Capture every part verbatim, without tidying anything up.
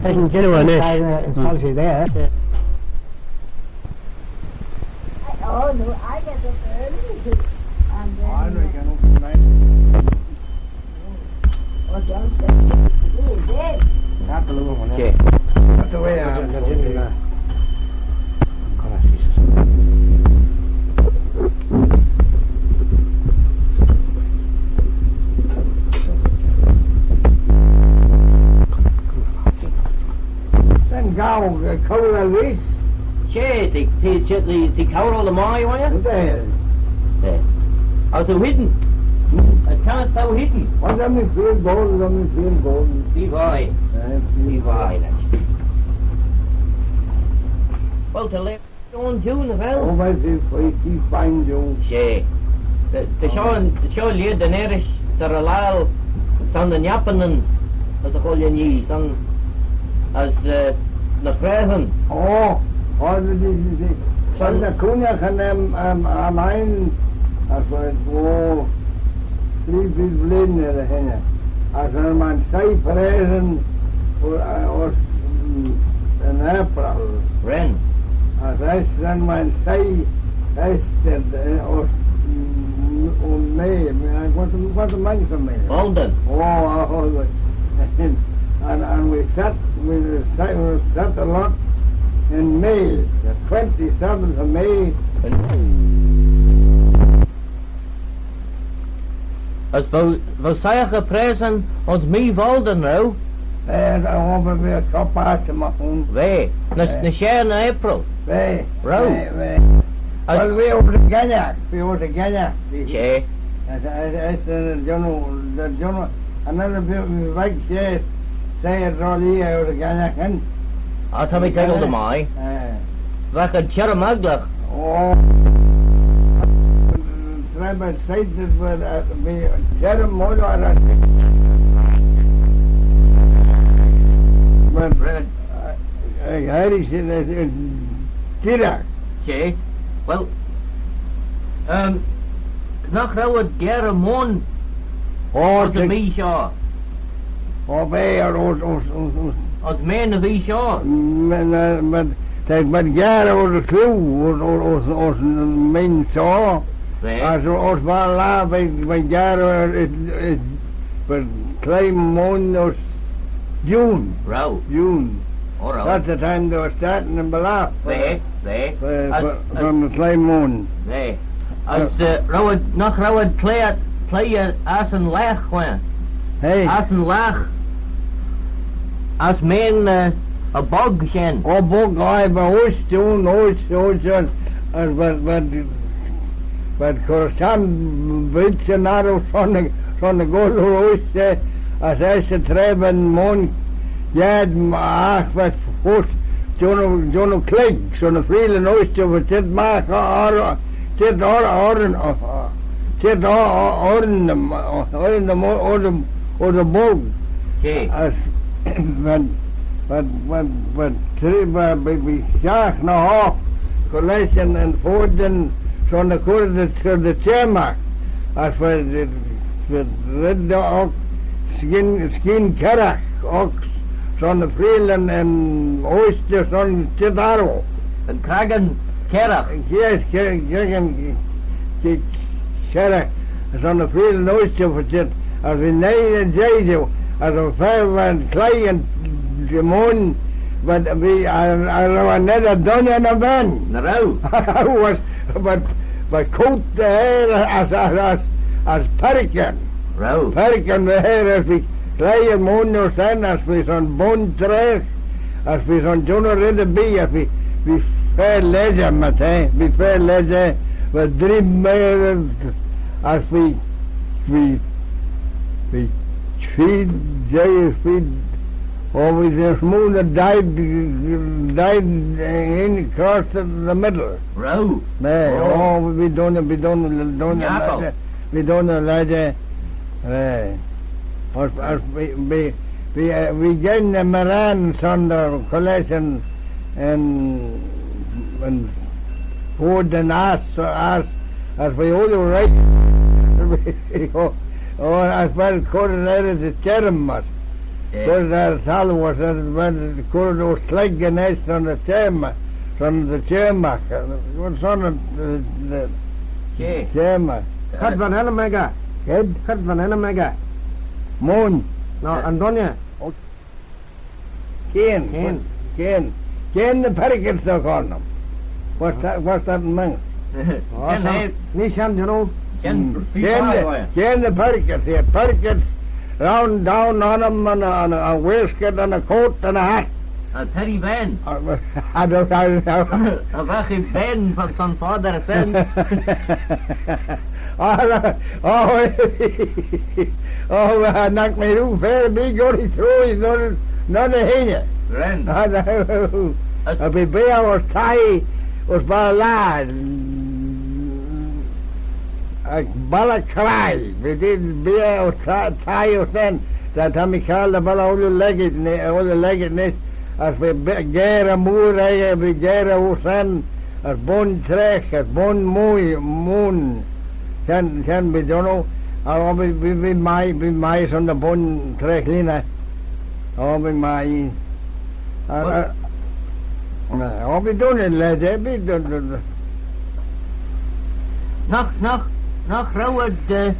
There's a gentleman there. It's obviously there. Oh, no, I get up early. And then, I know you can open tonight. Oh, don't say it. Not the little one, eh? Okay. That's the way I am. Ta'n gaaue, eh, cowrail reesht? She, t'eh, t'eh, t'eh, t'eh cowrail dy mie, wooddey? Yndy. Eh. As t'ou hene? As can t'ou hene? Well, let me feel good, let me feel good. Bee vie. Eh, bee vie, like. Well, ta laa. John June, well. Oh, well, she's, she's fine, Joe. She. Ta, ta shoh, ta shoh lheid yn earish ta rollal son ny Japanyn, as y chooilley nhee, son as, eh, ny praaseyn. Oh, oh, the, the, the, the, son ny cooinaghtyn, um, um, um, mine, as well, oh, three, four bleeaney er dy henney. As ren mayd soie praaseyn, oh, eh, oh, mm, yn April. Ren. As eisht ren mayd soie, eisht, eh, oh, mm, oh, May, May, what, what am I for May? Bolton. Oh, oh, oh, and, and we sat, we sat, we sat a lot in May, the twenty-seventh of May. As v'ou, v'ou soiaghey praaseyn ayns Mee Bolton, row? Eh, ta obe ve coppaght magh ayn. V'eh, ny, eh, ny share na April. V'eh, row? V'eh, v'eh. As well, v'eh ayns y Ghennagh, v'eh ayns y Ghennagh. She. As, as, as, uh, John, uh, John, another bit, v'eh, she, she, rollal ayns y Ghennagh, eh? Ah, ta mee toiggal dy mie. Eh. V'ad çhirrym agglagh. Oh. Tra v'ad seiht, v'ad, eh, v'ad çhirrym moylley er. V'ad, eh, eh, Irish yn, yn, yn tirragh. She. Well, um, nagh row ad gearey moylley ayns y Mee shoh? Oh, v'eh, ayns, ayns, ayns, ayns. Ayns Mee ny vee shoh? Mayd, mayd, mayd, mayd gearey ayns y clieau, ayns, ayns, ayns, ayns Mee shoh. V'eh. As ayns, ayns Vaarle, v'eh, v'eh gearey, eh, eh, v'ad cloie moylley ayns June. Row. June. Oh, row. That's the time they were starting in Ballaugh. V'eh, v'eh. For, as, for, as, from the cloie moylley. V'eh. As, uh, eh, row ad, nagh row ad cloie, cloie ass yn lagh, wah? Hey. Ass yn lagh. Ass mean, eh, y bog shen. Oh, bog, aye, but oyster, oyster, oyster, as, but, but, but cur shenn bridge yn arroo son y, son y goll oyster, as eisht y traa va'n moylley, yad, agh, but, foast, John, John Clegg, son y freayll yn oyster, but, did magh, or, Çheet orrym, orrym, çheet orrym, orrym, orrym, orrym, orrym bog. She. As, va'n, va'n, va'n, va'n, tree, va, va, va shiaght ny hoght, cur lesh yn, yn foaidyn, son y cur dy, son dy çhirrym magh. As va, va, va red oc, skyn, skyn kerragh oc, son y freayll yn, yn oyster, son çheet orrym. Yn crackan kerragh. Yes, ke-, ke-, ke-, kerragh. Son y freayll yn oyster, va çheet, as v'eh noi yn jeih jeu, as y fa va'n cloie yn moylley, but v'eh, as, as row eh ny dooinney ny ven. Ny row. As, but, but coat dy hare as, as, as, as pearrikyn. Row. Pearrikyn dy hare as v'eh cloie yn moylley ayns shen, as v'eh son bun traagh, as v'eh son jannoo red erbee, as v'eh, v'eh fer lhidjey, my ta, v'eh fer lhidjey, va dream, eh, as v'eh, v'eh, v'eh feed, jeh, feed, oh, v'eh just smoo ny died, died, eh, in across the, the middle. Row. Eh, oh, v'eh dooinney, v'eh dooinney, dooinney, v'eh dooinney lhidjey, eh. As, as v'eh, v'eh, v'eh, eh, v'eh geddyn ny mraane son dy chur lesh yn, yn, yn foaidyn ass, ass, as v'eh ooilley reesht, oh, oh, as v'ad cur yn earrey dy çhirrym, as, Eh. Cur er salvos, er, er, cur oor sleggan eisht son y çhamyr, son y çhamyr, son y, y, y çhamyr. Ched va'n ennym echey? Ched? Ched va'n ennym echey? Moon. No, yn dooinney. Oh. Cain. Cain. Cain. Cain ny peirkeys t'ou cooney. What's that, what's that in Manx? Oh, Cain, eh, nee shen, you know. Cain, mm. Cain the, Cain the peirkeys, yeah, peirkeys round down on him and a, and a, a waistcoat and a coat and a hat. A Terry Byrne. I don't know. A vaghee Byrne from son father a son. Oh, oh, oh, knock me roo fair, be goody through, none, none of him. Ren. I know. As a bit beer or tie, was by a lad. Ec Ballacraig, we did beer or ti-, tie or then, that time we called the ball all the legged, all the legged, as we be-, gear a moor, eh, we gear a ocean, as bun trech, as bun moy, moon, can, can be done, oh, we, we, we may, we may on the bun trech line, oh, we may, uh, uh, oh, we done it, let it be done, done, done. Nagh, nagh, nagh row ad, eh,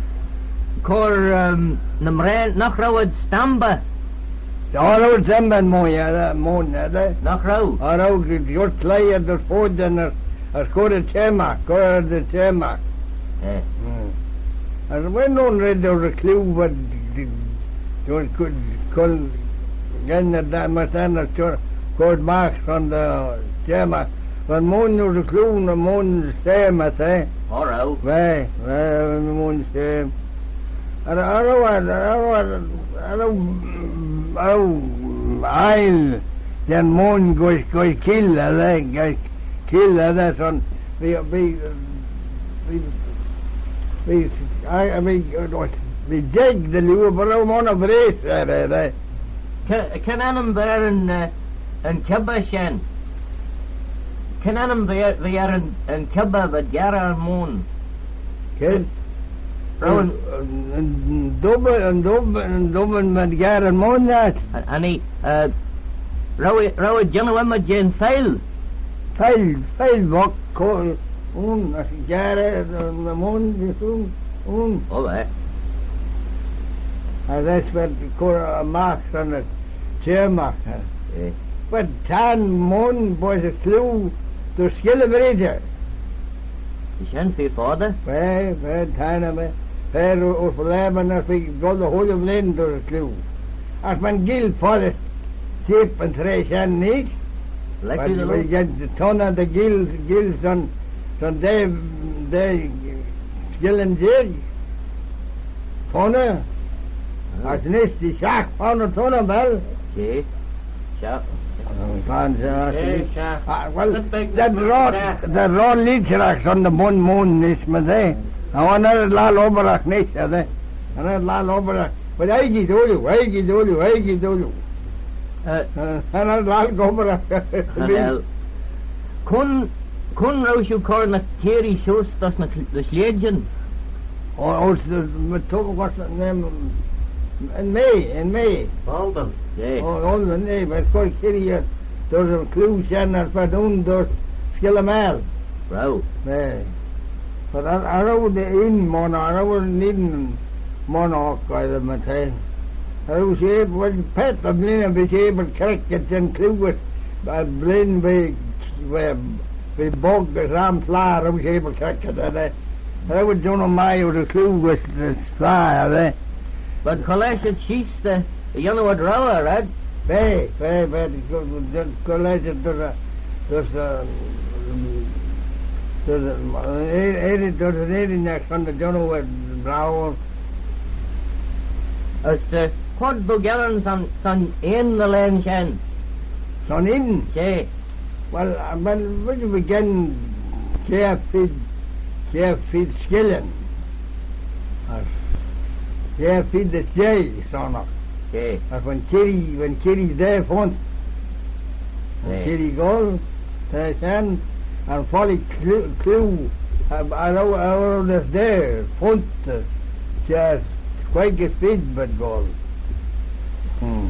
cur, ehm, ny mraane, nagh row ad stampey? Cha row ad stampey moy, eh, moon, eh. Nagh row? Cha row, dy, dy, dy, cur cleiy ad dys foddey, as, as cur y çhamyr, cur y çhamyr. Eh. Mm. As when one read the clieau, but the, the, could, could, again, that, that must end, as cur, cur magh son y çhamyr. Va'n moon ayns y clieau, ny moon stampey, eh? Cha row. Va, va, ny moon stampey. Cha row, cha row, cha row, cha row, cha row aile jeh'n moon goll, goll kill, eh, goll kill, eh, son, bee, bee, bee, bee, ah, bee, bee jeig dy liooar, cha row monney vraase, eh, eh, eh. Cre, cre'n ennym va er yn, eh, yn kibbey shen? Cre'n ennym va er, va er yn, yn kibbey v'ad garey yn moon? Cre? Row yn, yn, yn dubbin, yn dubbin, yn dubbin v'ad garey yn moon, eh? An, an ee, eh, row, row ad jannoo ymmyd jeh'n file? File, file bock, co-, ayn, as garey, eh, ny moon, ayn, ayn. Oh, eh. As eisht v'ad cur magh son y çhamyr. Eh. But ta'n moon, boys, y clieau, dys Skylley Bridge. T'eh shen feer foddey? Va, va, ta'n, va, va, oor, oor fy lammyn, as v'eh goll dy chooilley vlein dys y clieau. As va'n gill foddey sheep yn traa shen neesht. Like, but, well, get the tonney dy gill, gill son, son daa, daa skillin jeig. Tonney. Ah. As neesht t'eh shiaght pound y tonney, well. T'eh. Shiaght. Ah, shiaght. Eh, shiaght. Ah, well, they're ro-, they're ro littragh son dy bun moon neesht, my day. Cha nel ad laccal obbragh neesht, eh. Cha nel ad laccal obbragh. But aegey dooilley, aegey dooilley, aegey dooilley. Eh. Eh, cha nel ad laccal obbragh. Cha nel. Con, con row shiu cur ny kirree seose dys ny, dys ny sleityn? O, o, s-, my to-, what's the name? Yn May, yn May. Alden. Yeah. O, Alden, eh, v'ad cur kirree, eh, dys y clieau shen, as v'ad ayn dys Skylley Maayl. Row. Eh. But cha, cha row ad ayn monney, cha row ad ayn monney oc, by the way. Cha row she, well, paart dy blein, v'eh abyl creck ayns yn clieau, eh, blein va, va, va bog as ram flah, cha row she abyl creck, eh. Cha row ad jannoo mie ayns y clieau as, as flah, eh. But cha lesh ad sheese dy, dy yannoo ad row, right? Va, va, va, cha lesh ad dys, dys, um, dys, eh, eh, dys, eh, eh, son dy yannoo ad row. As, eh, quad bugeilyn son, son ynne ny laghyn shen? Son ynne? She. Well, uh, well, well, we begin kiare feed, kiare feed skillin. As kiare feed as jeih, son. Okay. As va'n kirree, va'n kirree daa phunt. Va'n kirree goll, ta shen, yn follick clieau, clieau, uh, ar, ar, ar, daa phunt, uh, kiare, queig as feed v'ad goll. Hmm.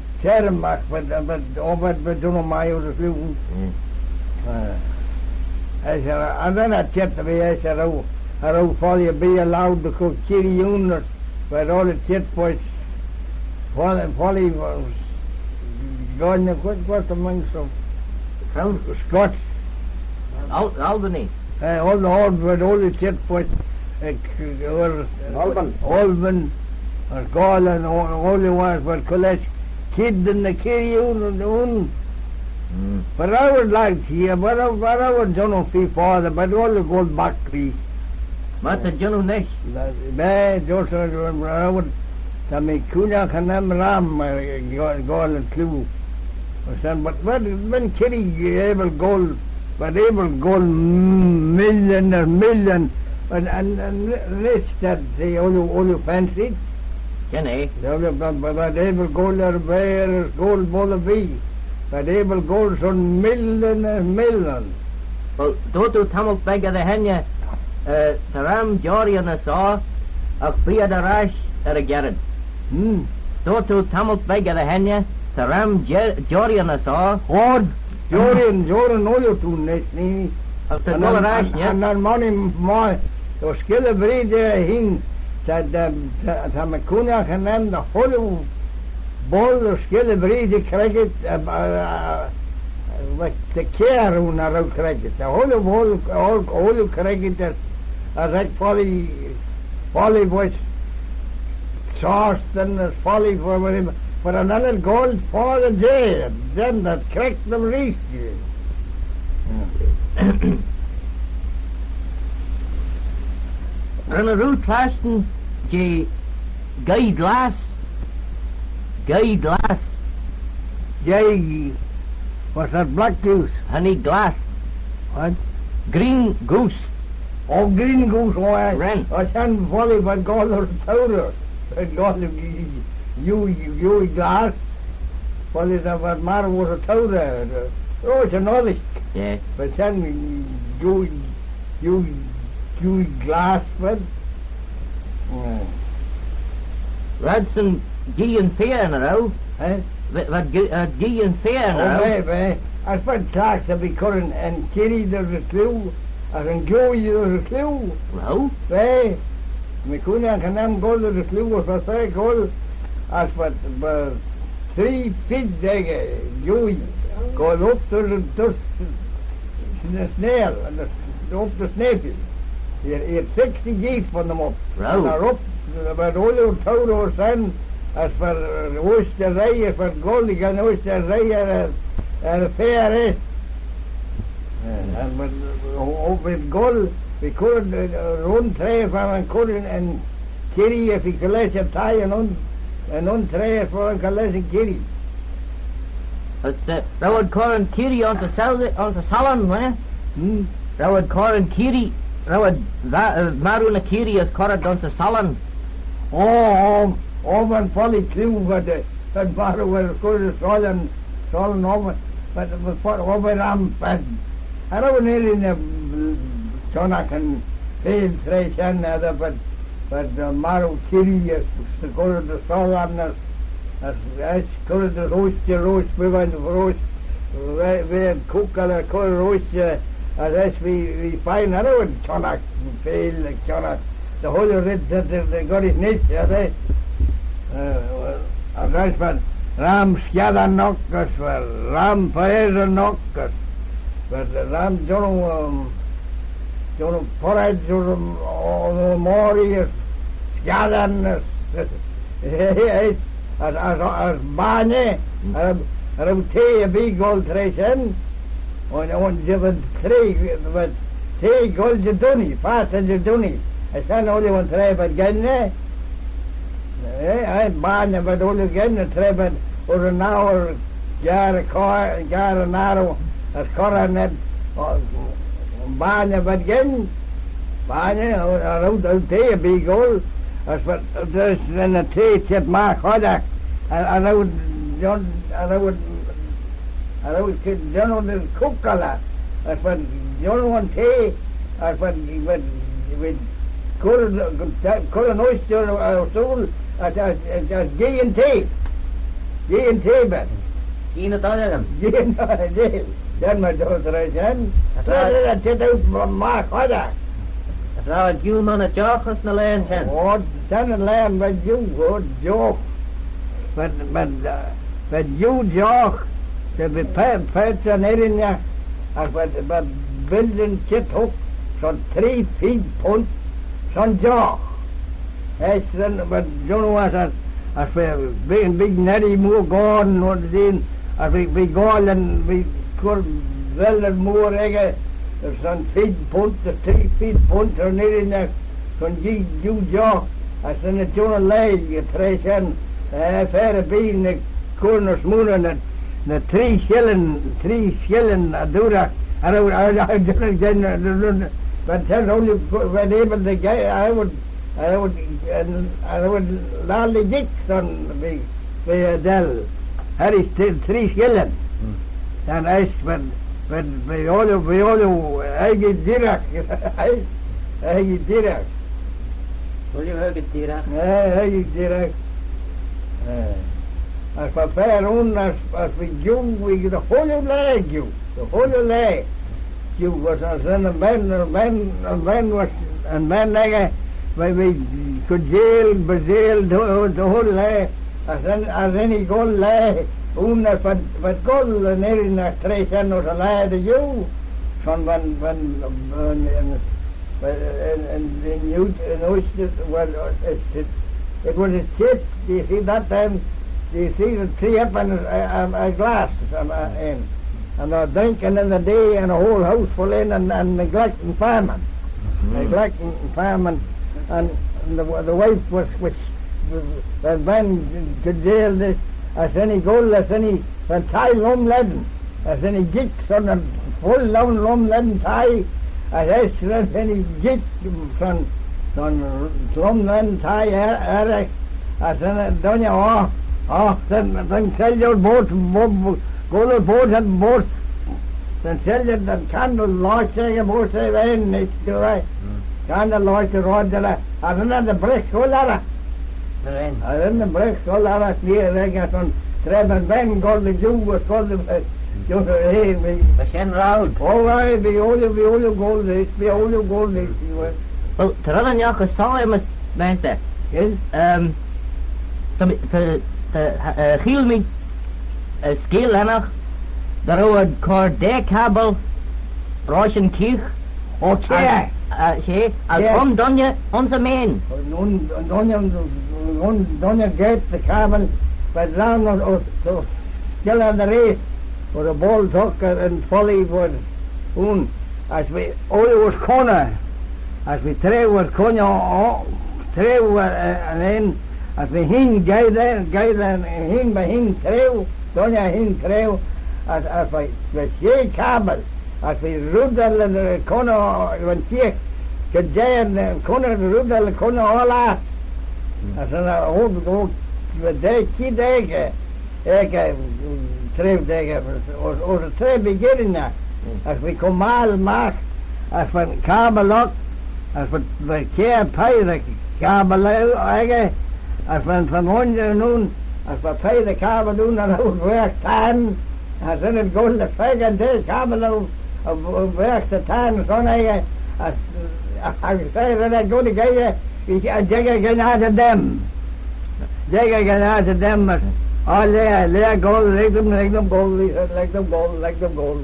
Sherm, but, but, oh, but, but, you know, my other clue. Mm. Uh, I said, and then I checked the way I said, oh, I wrote Folly a be allowed to go Kitty Unis, but all the chet boys, Folly, Folly was going to quit, what the monks of Scots. Al-, Albany. Eh, all the old, but all the chet boys, eh, were Alban. Alban, or Gaul and all, all the ones were college kid in the Kitty Unis and the one. Mm. But I would like to hear, but I, but I would, you know, fee father, but all the gold back, please. What did you know next? Beh, just, uh, I would, ta mee cooinaghtyn aym ram, uh, go-, goal and clue. Or son, but when, when Kitty able goal, but able goal m-, million or million, and, and, and this that they all, all you fancy. Kenny. They all, but, but able goal or bear or goal ball of be. But able goal son million or million. Well, dooyrt oo tammylt beg er dy henney, eh, ta ram joarreeyn er shoh, agh bee ad er ash er y gerrid. Hmm. Dooyrt oo tammylt beg er dy henney, ta ram jer-, joarreeyn er shoh. Hod, joarreeyn, joarreeyn ooilley t'ayn, nee, nee. Agh ta goll er ash, nie? Yn, yn, yn monney mie, ta skylley vreageree hene, ta, ta, ta, ta mee cooinaghtyn aym dy chooilley boayl, ta skylley vreageree cricket, eh, eh, eh, like, ta kiare ayn dy row cricket. Ta ooilley boayl, ooilley, ooilley cricket as, as ec Folly, Folly was Charleston, as Folly for, for, for another goal for the day. Them that cracked them reach. Ren oo rieau clashtyn jeh Guy Glass. Guy Glass. Guy, what's that, Black Goose? Honey Glass. What? Green Goose. Oh, Green Goose, oh, aye. Ren. Oh, shen Folly, but goal er tourey. But goal er you, you, you glass. Folly, that, but mar was a tourey. Oh, it's an ollish. Yeah. But shen you, you, you glass, but Mm. V'adsyn geeyn feoh ny row. Eh? Va, v'ad ge-, v'ad geeyn feoh ny row. Oh, va, va. As v'ad cliaghtey bee currin yn kirree dy ry chliwe, as yn gioie dy ry chliwe. Row? Va. Mee cooinaghtyn aym goll dy ry chliwe, as va traa goll, as v'ad, va three feet ec y gioie. Goll up dy, dy, dy, dy snail, dy, up dy snail. He had, he had sixty geese from them up. Row. And they're up, about ooilley tourey or son, as for, uh, oyster ray, as for goal, you can oyster ray at a, at a fair, eh? And, and when, uh, o-, o-, with goal, we couldn't, uh, run traa from and couldn't, and Kitty, if he could let you tie and un-, and un traa for and could let you Kitty. But, uh, row ad cur yn kirree ayns y sal-, ayns y sallan, eh? Hmm? Row ad cur yn kirree, row ad va-, eh, marroo ny kirree as cur ad ayns y sallan. Oh, oh, oh, va'n Folly cliwe, but, eh, va'n marroo er cur y sallan, sallan, oh, but, but, but, oh, but, um, but, I don't know, eh, chionnaghyn feill traa shen, eh, but, but, eh, marroo kirree, eh, as cur ad y sallan, eh, As, as cur ad roish, roish, we went roish, we, we had cook ad cur roish, eh, as, as we, we find another one, chionnaghyn feill, chionnaghyn, the whole of it, that they, they got it nice, yeah, they, uh, as, as, but ram skiadyn nochd, as, but ram peiser nochd, as, but ram, you know, um, you know, porridge, you know, or, or moree, as, skiadyn, as, Yes, as, as, as bainney, er, er yn traa erbee goll traa shen, un, un jibin traa, but traa goll jeh dunnee, fastyr jeh dunnee. As shen ooilley yn traa v'ad genney, eh, eh, bainney v'ad ooilley genney, traa v'ad Dy row yn oyr, giare y coa-, giare yn arroo, as cur er ned, o, bainney v'ad gyn, bainney, o, o, o, o, tee erbee goll, as v'ad, as yn tee çheet magh hodjagh, a, a row, John, a row, a row, John yn cookalee, as v'ad, John yn tee, as v'ad, v'ad, v'ad, cur, cur yn oyster, uh, ersooyl, as, as, as, as jee yn tee. Jee yn tee, ben. Jee ny doillaryn. Jee ny doillaryn. Jee. Shen myr dooyrt eh shen. As row ad, row ad çheet magh hodjagh. As row ad giu monney jough ayns ny laghyn shen. O, shen yn laghyn, v'ad giu, o, jough. V'ad, v'ad, uh, v'ad giu jough. Dy ve pa-, paart yn irriney, as v'ad, v'ad buildyn çheet hoc, son tree feed punt, son jough. Eisht ren, v'ad jannoo as, as, as v'ad, v'ad, v'ad nerree mooar goan, nagh dooin, as v'ad, v'ad goaill, v'ad cur buildyn mooar echey, son feed punt, as tree feed punt, son irriney, son jee, jee jough, as ren eh jannoo laghyn, traa shen, eh, fer erbee ny cur ny smooinaghtyn, ny tree shillin, tree shillin y dwoaiaragh, I would, I would, I would, I would, but then only when able to get, I would, I would, and I would lally jick son ve, ve dell. Harry still tree shillin. And I spent, but ve oil, ve oil, I get direct, I, I get direct. Ooilley ec y dirragh. Eh, ec y dirragh. Eh. As va fer ayn, as, as v'eh giu, v'eh dy chooilley laa giu, dy chooilley laa giu, as, as yn ben, yn ben, yn ben, as yn ben echey, v'eh, v'eh cooidjal, baasail, dy, dy chooilley laa, as ren, as ren eh goll laa, ayn as va, va goll yn irriney traa shen ayns y laa dy liooar, son va'n, va'n, va'n, va'n, But, uh, and, and, and you, and oyster, well, uh, it's, it, it was a chip, you see, that time, you see the tree up on a, a, a glass, um, uh, and, and they were drinking in the day, and the whole house full in, and, and neglecting farming. Neglecting farming, and the, the wife was, was, was, was been to jail this, as any gold, as any, when tie lum leaden. As ren eh jeet son yn fuill lane lum leaden thie, as eisht ren eh jeet son, son lum leaden thie er, er, as ren eh dooinney, oh, oh, ta'n, ta'n soilshey er boayrt, bo-, bo-, goll er boayrt, er boayrt. Ta'n soilshey, ta'n candle loayrtey er boayrt, eh, veih, nish, do I. Candle loayrtey er boayrt, as ren eh dy bragh goll orrey. Ren. As ren eh dy bragh goll orrey, as mee ren eh son traa ben ben goll dy jiu, as goll dy, eh, jiu, eh, eh, mee. Va shen roude. Oh, aye, bee ooilley, bee ooilley goll dys, bee ooilley goll dys, well. Well, ta red ennagh ayns soie, Mister Maynard. Yes? Ehm, ta mee, ta, ta, eh, cheayll mee, eh, skeeal ennagh, dy row ad cur daa cabbyl roish yn cheeagh. O, she. As, eh, she, as un dooinney ayns y mean. Un, un dooinney, un, un dooinney geiyrt dy cabbyl, v'ad row ny, o, o, skeeal er ny reayst, v'ad boayl toc yn folly v'ad, un, as v'eh ooilley er conney, as v'eh traa er conney, o, traa, eh, yn, as v'eh hene geiyrt, geiyrt hene, v'eh hene traa, dooinney hene traa, as, as v'eh, v'eh shey cabbyl, as v'eh red elley er conney, yn cheeagh, dy jeih, eh, conney, red elley conney ollagh. As yn, o, o, v'eh daa cheead aegey, aegey, mm, traa aegey, o, o, traa bee girree, as v'eh cummal magh, as va'n cabbyl oc, as va, va kiare peiy dy cabbyl echey, as va'n, va'n ooilley ayn, as va peiy dy cabbyl ayn, as va veagh tayrn, as ren eh goll dy pheccah dy cabbyl, as va veagh dy tayrn son echey, as, as ren eh goll dy geiyrt, as jeig eh gyn aght y dem. Jeig eh gyn aght y dem, as, oh, lhig, lhig goll, lhig dooin, lhig dooin goll, he said, lhig dooin goll, lhig dooin goll.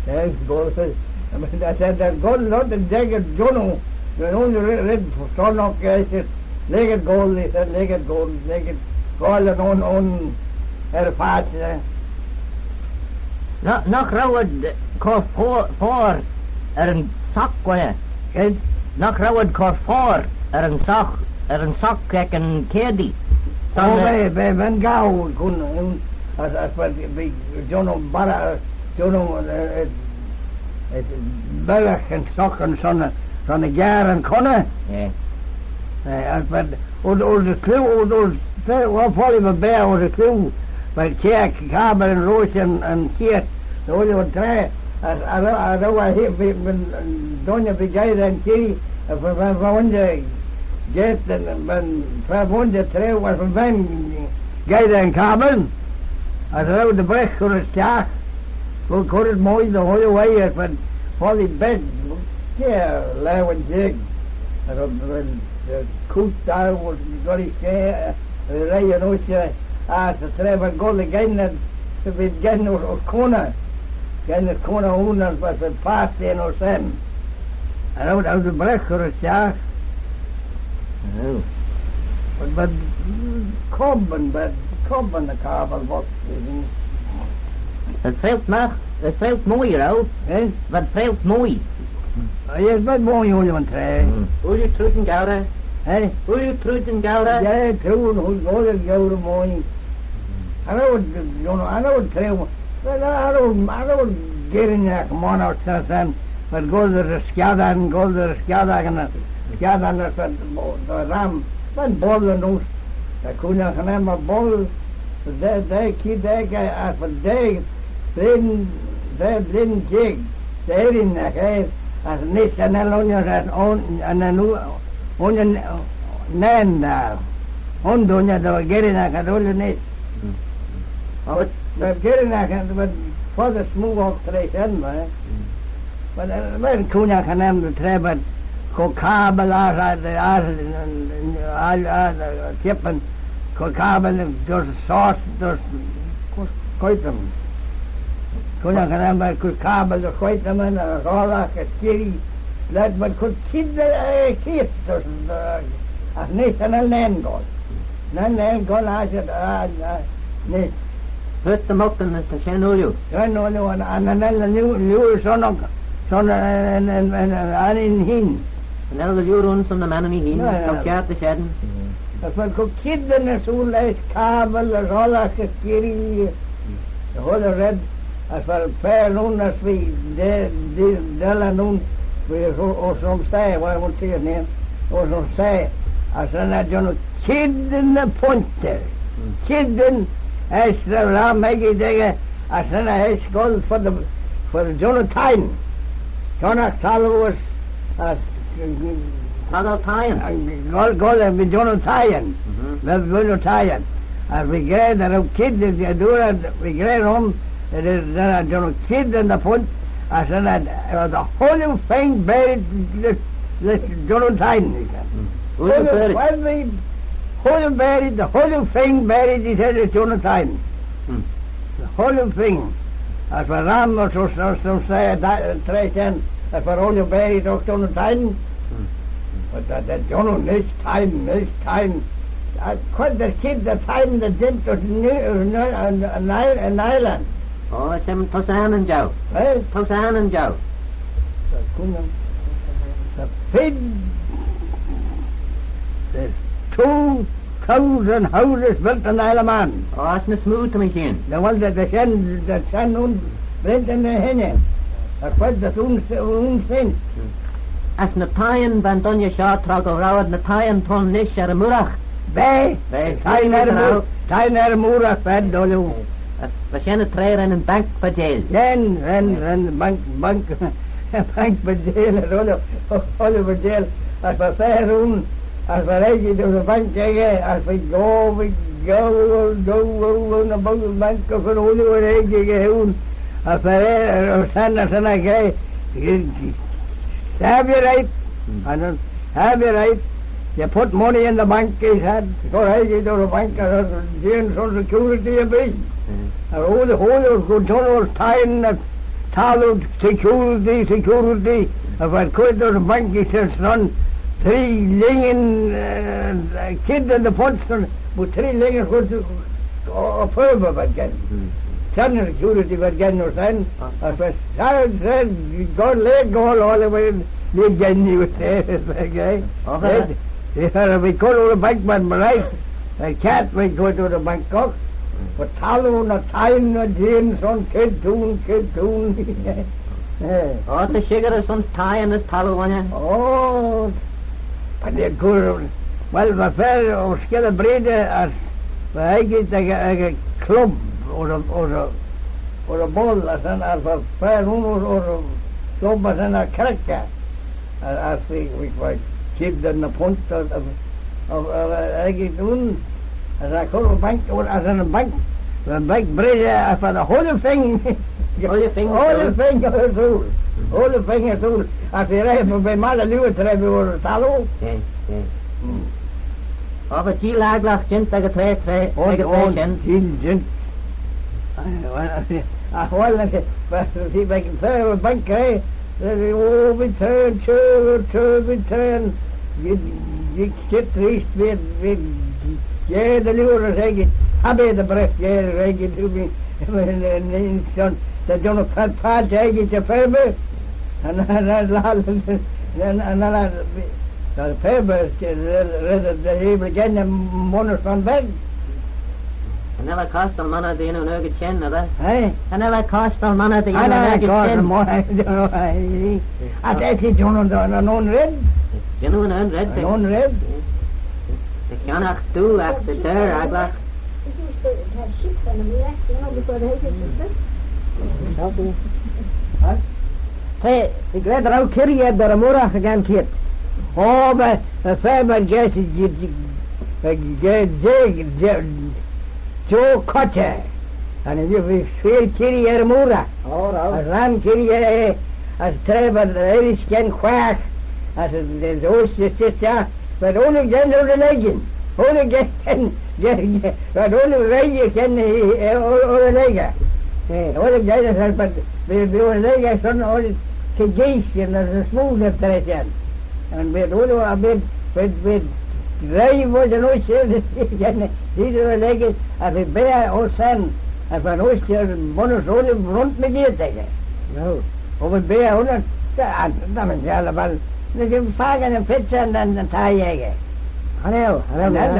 Yes, goll, he said. I mean, I said, they're goll, not the jagged Jono. You know, you read, read, son of, he said, "Lhig ad goll," he said, "lhig ad goll, lhig ad goll," and on, on, er y phaitçhey. Nagh, nagh row ad cur fo-, foayr er yn sock, eh? Eh? Nagh row ad cur foayr er yn sock, er yn sock ec yn keayrtee? Oh, eh, va, va, va'n gaaue, cur, As, as, but bee John O'Barra, John O-, eh, eh, eh, Barragh yn sock son, son y giare yn cunney. Yeah. Eh, as, but, odd, odd y clieau, odd, odd, well, foddee va beaghey odd y clieau, but kiart cabbyl yn roish yn, yn kiart, dy ooilley yn traa, as, as, as, as, as, bee, bee, dooinney bee geiyrt da'n kirree, as, va, va, va, va, geiyrt, va, va, va, traa, as, va, va, geiyrt da'n cabbyl. As row dy bragh cur stiagh, cur, cur mooie dy chooilley, as va foddee beg, kiare laue jeig. As va, va, va cooid daue, as goll rish, eh, reih yn oidhsh, as y traa va goll dy ghein, as va gein uss, uss cooney. Gein uss cooney ayn, as va, va paart ayn ayns shen. As row, row dy bragh cur stiagh. Oh. But, but, mm, cob yn, but, cob yn y cabbyl vod, eh? V'ad freaylt magh, v'ad freaylt mooie, row? Eh? V'ad freaylt mooie. Oh, yes, v'ad mooie ooilley yn traa. Mm. Ooilley trooid yn geurey? Eh? Ooilley trooid yn geurey? Yeah, trooid, ooilley, ooilley yn geurey mooie. Cha row, you know, cha row traa, well, cha row, cha row girrinagh monney ayns shen, but goll dy skiaddan, goll dy skiaddan, skiaddan as va, va ram, va bolley neose, ta cooinaghtyn aym va bolley, daa, daa, kee, daa, as va daa blein, daa blein jeig, dy irrinagh eh, as nish cha nel enney, as un, un, un, un, un, nane, un dooinney dy va girrinagh ad ooilley nish. Mm. But, but girrinagh, but foddey smoo oc traa shen, eh? Mm. But, eh, well, cooinaghtyn aym dy traa, but cur cabbyl ass, ass, ass, ass, ass, ass, tippin, cur cabbyl, just sauce, just quit them. Cooinaghtyn aym, but cur cabbyl, just quit them, and, uh, rollagh, and kirree, let, but cur kied, eh, kied, just, uh, as nish cha nel nane goll. Nane, nane goll ass, ah, ah, nish. Hurt dy moggan as ta shen ooilley. Shen ooilley, and, and, and nel liooar, liooar son, son, and, and, and, and, and Annie hene. Cha nel liooar ayn son ny Manninee hene. No, no. T'ou kiart dy sheddyn. As va cur kied ersooyl lesh cabbyl, as rollagh, as kirree, the whole red. As va fer ayn as va de-, de-, delley ayn, va uss, uss ayns yn saa, well, I won't say his name, uss ayns yn saa, as ren eh jannoo kied yn pointer, kied yn, as ren ram echey dou, as ren eh goll for the, for the Jonathan. Chionnaght thalloo as, as Troggal Thieyn. Goll, goll, eh, va Jonathan. Mhm. Va Jonathan. As va gra, dy row kied, eh, dooar, va gra rhym, eh, ren eh jannoo kied yn pointer, as ren eh, eh, the whole thing buried, this, this Jonathan, he said. Mm. Whole buried. Whole buried, the whole thing buried, he said, this Jonathan. Mm. The whole thing. As va ram, as, as, as, as, eh, traa shen, as va ooilley buried oc Jonathan. Mm. But that, that Jonathan, this time, this time, I quite the kid, the time, the dent, the, the, the, the island. Oh, shen, t'ou shen jeu. Eh? T'ou shen jeu. The fig, there's two thousand houses built in Isle of Man. Oh, as ny smoo ta mee sheean. Now, well, the, the shen, the shen un, built in the henney. That's what the un, un shen. As ny thieyn va'n dooinney shoh troggal, row ad ny thieyn t'ayn nish er y mooaragh? Bea. Bea. Thieyn er y mooaragh, thieyn er y mooaragh, va'n dooinney. As va shen y traa ren yn bank baajeil. Ren, ren, ren, bank, bank, bank baajeil, ooilley, ooilley baajeil. As va fer ayn, as va echey dou ny bank echey, as va goo, va goo, goo, goo, goo, ny bank, bank, as va ooilley echey ayn. As va er, er, shen, as shen echey, have you right? And then, have you right? You put money in the bank, he said. Go ahead, you go to the bank, and there's some security a bit. And all the whole of good tunnels, tying the tallow, security, security. If I could, there's a bank, he says, son, three lingin, uh, kid in the punch, son, but three lingin was, uh, a furba, but again. Son security, but again, no son. As I said, said, God, let go all the way. Lee Jenny was there, okay? Okay. He said, if we go to the bank, man, right? I can't we go to the bank, cock? But thalloo ny thieyn, ny thieyn son kied t'ayn, kied t'ayn. Eh. O, ta shickyrys ayns thieyn as thalloo, ghooinney. O, cha nel cur, well, va fer ayns Skilley Breedey as va echey ec, ec y club, or a, or a, or a ball, as yn, as va fer ayn or, or a club as yn er kirree. As, as we, we, we chied ny punt, uh, uh, uh, uh, echey ayn, as I cur y bank, or as yn bank, the bank bridge, uh, for the whole thing. Whole thing, whole thing, uh, through. Whole thing, uh, through. As we ran, we made a little trip over the tallow. Yeah, yeah. Mm. Oh, but Jee Laglagh jeant ec y traa, traa, oh, ec y traa, oh, shen. Jee jeant. Ah, well, ah, well, ah, well, see, like, traa, bank, eh? Oh, we traa, traa, traa, we traa. You, you get reached, we, we, yeah, the lure is, eh, get happy the breath, yeah, eh, get to me. And, and, and son, they don't have part, eh, get your favor. And, and, and, and, and, and, and, Well, fair birth, eh, rather, rather, they even get them one or some bed. Cha nel eh costal monney dy yannoo yn argid shen, nagh vel? Eh? Cha nel eh costal monney dy yannoo yn argid shen. Cha nel eh costal monney, you know, eh, eh. As I say, you know, an, an un red. You know, an un red. An un red. Dy chionnagh stoo agh dy der agglagh. Huh? T'eh, t'eh gra dy row kirree ayd er y mooaragh er-gerree keayrt. O, va, va fer, va, ges, ges, ges, ges, ges, Joe Cotcher. Cha nel eh feer kirree er y mooaragh. O, row. As ram kirree, eh, as traa va, eh, irish ken quaagh. As, eh, eh, ooilley, eh, eh, V'ad ooilley geddyn dy leggyn. Ooilley geddyn, geddyn, geddyn, v'ad ooilley reih geddyn, eh, eh, ooilley, ooilley leggey. Eh, ooilley geddyn, eh, but v'ad, v'ad ooilley leggey son ooilley kegeeish, and there's a smooth up there, then. And v'ad ooilley, a v'ad, v'ad, v'ad reih, v'ad yn ooilley, geddyn, ooilley leggey, as v'ad beaghey ayns shen, as v'ad ooilley, bunnys ooilley runt mygeayrt echey. No. O, v'ad beaghey ayns shen, ta, ta, ta, ta, ta, Ny jeh fakin yn fitch yn, yn, yn thie echey. Cha nel, cha nel,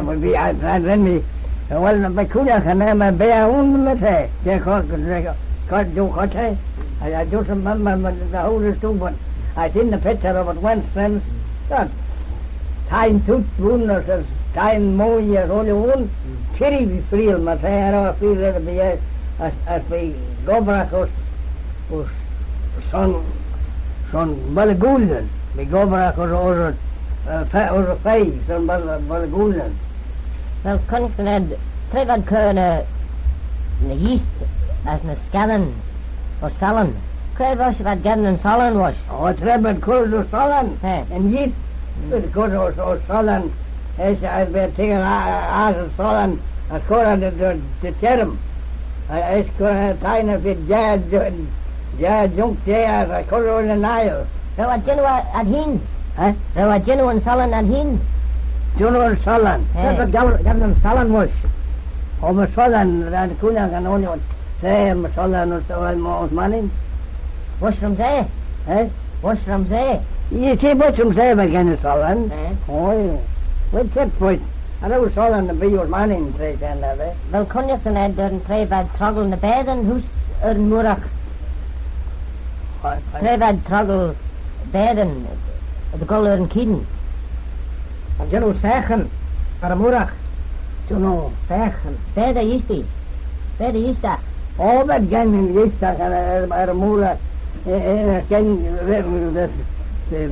cha nel. Well, va cooinaghtyn er ny beaghey ayn, my ta, jeh cur, cur, cur, jeh cur, eh? I, I just remember when the whole is too, but I seen the picture of it once since. But thieyn tooit ayn, as, as thieyn mooie, as ooilley ayn, Cherry v'eh freayll, my ta, er y freayll, eh, as, as v'eh gobbraghey ayns, ayns son, son Ballagooilin, v'eh gobbraghey ayns, ayns, eh, fe-, ayns y feiy, son Bal-, Ballagooilin. Well, Connick Ned, tra v'ad cur ny, ny yeast as ny scannin ayns sollin, cre voish v'ad geddyn yn sollin voish? O, tra v'ad cur ny sollin, eh, yn yeast, v'ad cur ayns, ayns sollin, as, as v'ad taghyn a-, a-, ass y sollin, as cur eh dy, dy, dy çherrym. As cur eh thie ny feed, jeh, jeh, jeh, junk jeh, as cur eh yn aile. Row ad jannoo ad hene? Eh? Row ad jannoo yn sollin ad hene? Jannoo yn sollin? Eh. Row ad geddyn, geddyn yn sollin voish? O, my sollin, ren cooinaghtyn ooilley, eh, my sollin ayns, ayns, ayns Mannin. Voish Rhumsaa? Eh? Voish Rhumsaa? Ye, she voish Rhumsaa va geddyn yn sollin. Eh? O, yeah. Well, check, boys. Cha row sollin erbee ayns Mannin, tra shen, eh? Well, Connick Ned, tra v'ad troggal ny baatyn heose er yn mooaragh. Tra v'ad troggal baatyn dy gholl er yn keayn. Cha jannoo saaghyn er y mooaragh. Jannoo saaghyn. Baatey yeastee. Baatey yeastagh. O, v'ad geddyn yeastagh er, er, er y mooaragh. Eh, eh, geddyn, eh, eh, eh, eh,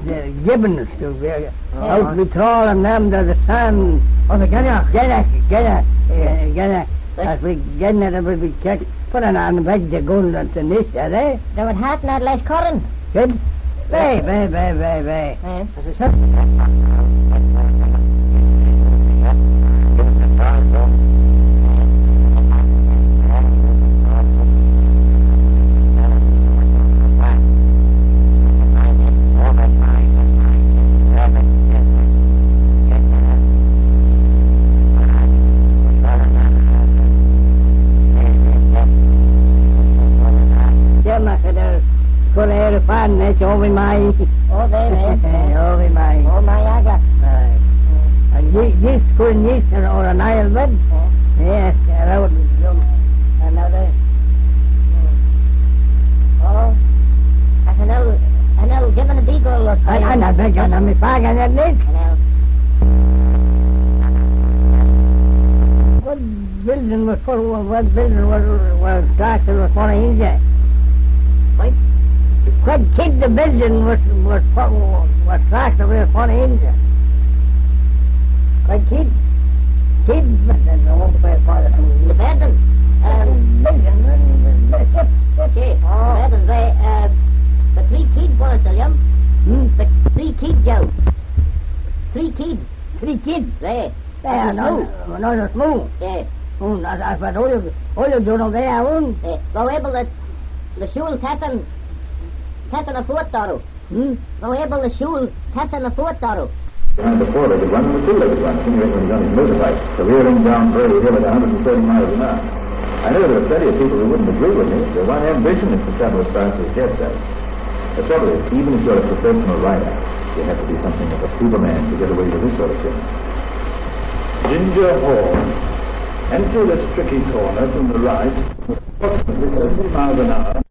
eh, Gibbons, eh, out we trawl and them to the sun. O, the gennagh. Gennagh, gennagh, eh, gennagh. As we geddyn, eh, we, we check. Put an, an beg to go on to this, eh? They would have not less current. Good. Bye, bye, bye, bye, bye. Eh? Cur er y phan, eh, oh, my, my. Oh, my, my. Oh, my, my. Oh, my, aga. Aye. And ye-, yeast, cur yeast or, or an aile bed. Oh. Yes, hello, John. Another. Oh, that's an old, an old given a beagle or I, I know, big, I know, me father, that is. Hello. What building was for, what building was, was that was for India? What? Quite kid the building was, was, was, was that was for India. Quite kid, kid, but then the whole way for the building. Um, building, building. Okay, oh. Building, they, uh, the three kid was, William. Hmm? The three kid, Joe. Three kid. Three kid? They. Yeah, no, no, no, no. Yeah. Hmm, that's, that's what all you, all you do, no, they are, hmm. Yeah. Go able to, the shul tessin, tessin a foot, Doro. Hmm? Go able to shul, tessin a foot, Doro. Behind the four-legged one and the two-legged one, Jimmy Rickman was on his motorbike, careering down Brayley Hill at a hundred and thirty miles an hour. I know there are plenty of people who wouldn't agree with me, but one ambition is to travel as fast as Jeb does. The trouble is, even if you're a professional rider, you have to be something of a superman to get away with this sort of thing. Ginger Hall. Enter this tricky corner from the right, approximately thirty miles an hour.